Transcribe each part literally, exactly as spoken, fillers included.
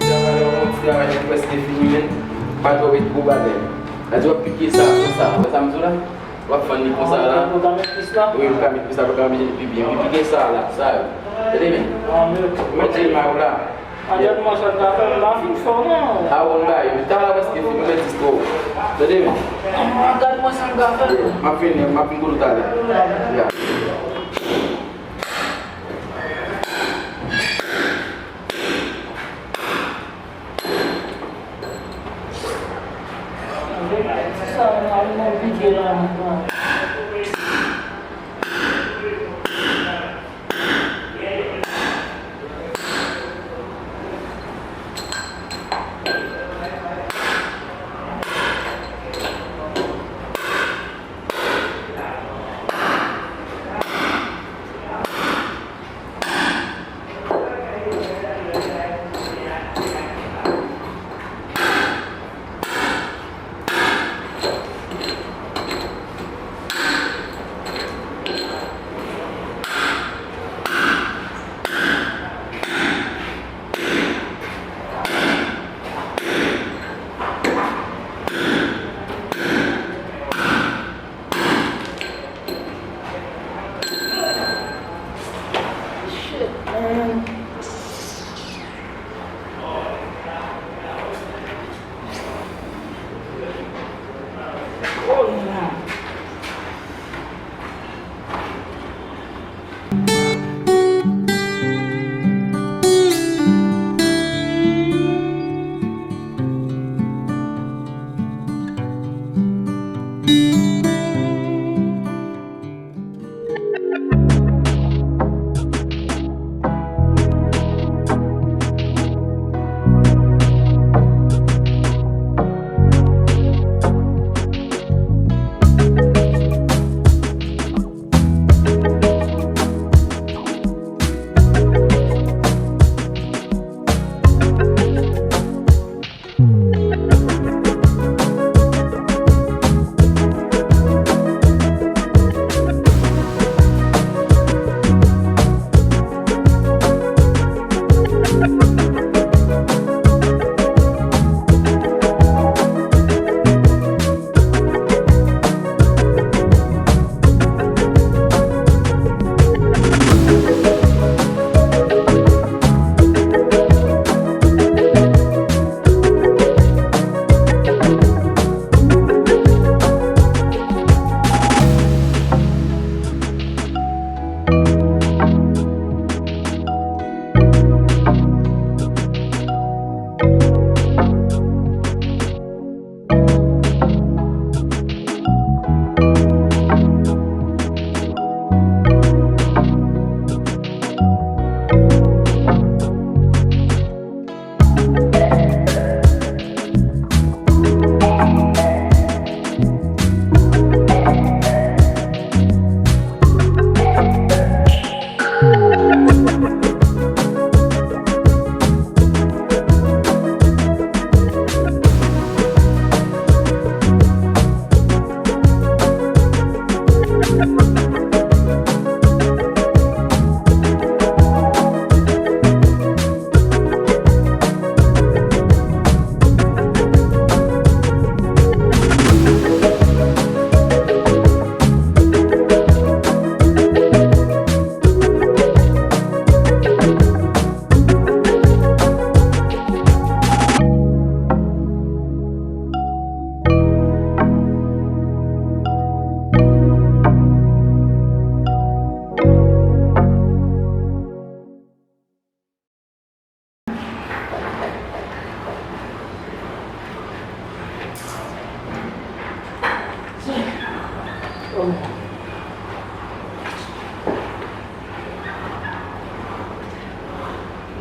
Travay la, yon ti travay ki prèske fini, men pa twò met gwo bagay. Gade, w ap pike sa, konsa. Wè sa m di w la? W ap fann li konsa la. Ou ka met plis la? Wi, ou ka met plis la, ou ka met pi byen. Pi, pike sa la, sa yo. Tande byen. Ah, men. Mwen di l may ou la. Ah, gad mwen sa l ka fè, m pa fin fè w non. A, w bay. Travay la prèske fini, ou met dis twò. Tande byen. Ah, gad mwen sa l ka fè. M ap vini, m ap vin kote w talè. Ya. Shit, man. Oh, yeah.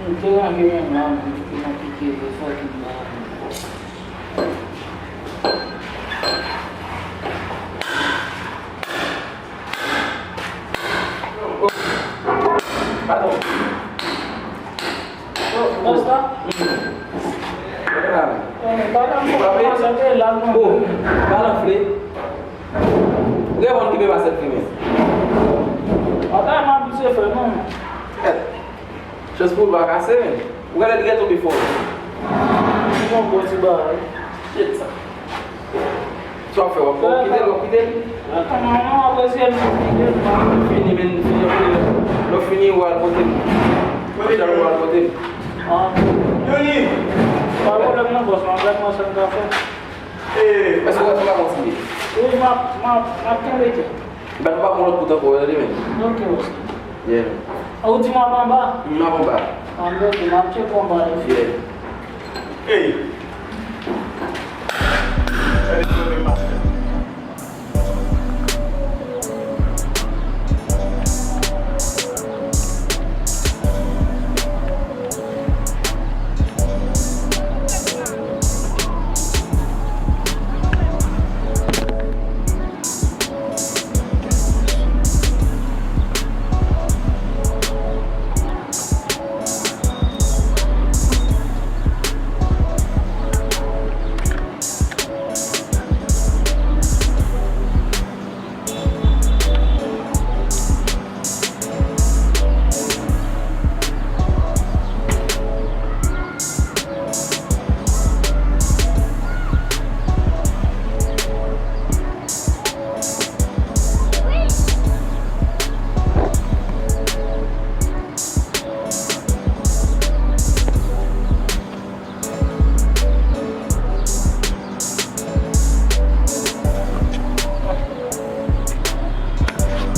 M te lage men m la, men m te nan pike, e fò ki m pa. Padon. Bòs la? Gade la, men. Eh, bagay m kòmanse ap la, non. Oh, pa l anfle. Ou gen moun ki pe pase fimen. Bagay m abitye fè, non. Chans pou l pa kase, men. Ou gade li gen tou bifo. Li gon gwo ti bagay. Shit, sa. Sa w ap fè, w ap kite l, w ap kite l. Fini, men, fini, fini. Lè w fini, w al pote m. Ou al pote m. Joni! Pa pwoblèm non, bòs, m ap gade mwen sa m ka fè. Èske w pa kontinye? Wi, m ap, m ap, m ap kenbe tou. Bat m pa pran lòt kout ankò, tande, men. Ok, bòs. Yeah. A, ou di m ap anba? M ap anba. Anba, ok, m ap tcheke anba, yo. Yeah. Hey!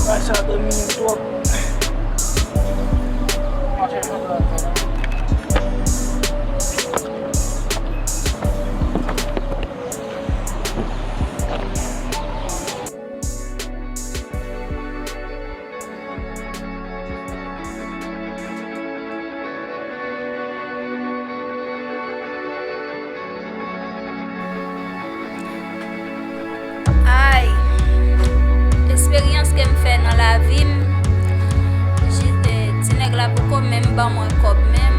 Bagay sa domine m twòp. Ay, esperyans ke m fè nan lavi m, ti nèg la poko menm ban mwen kòb menm,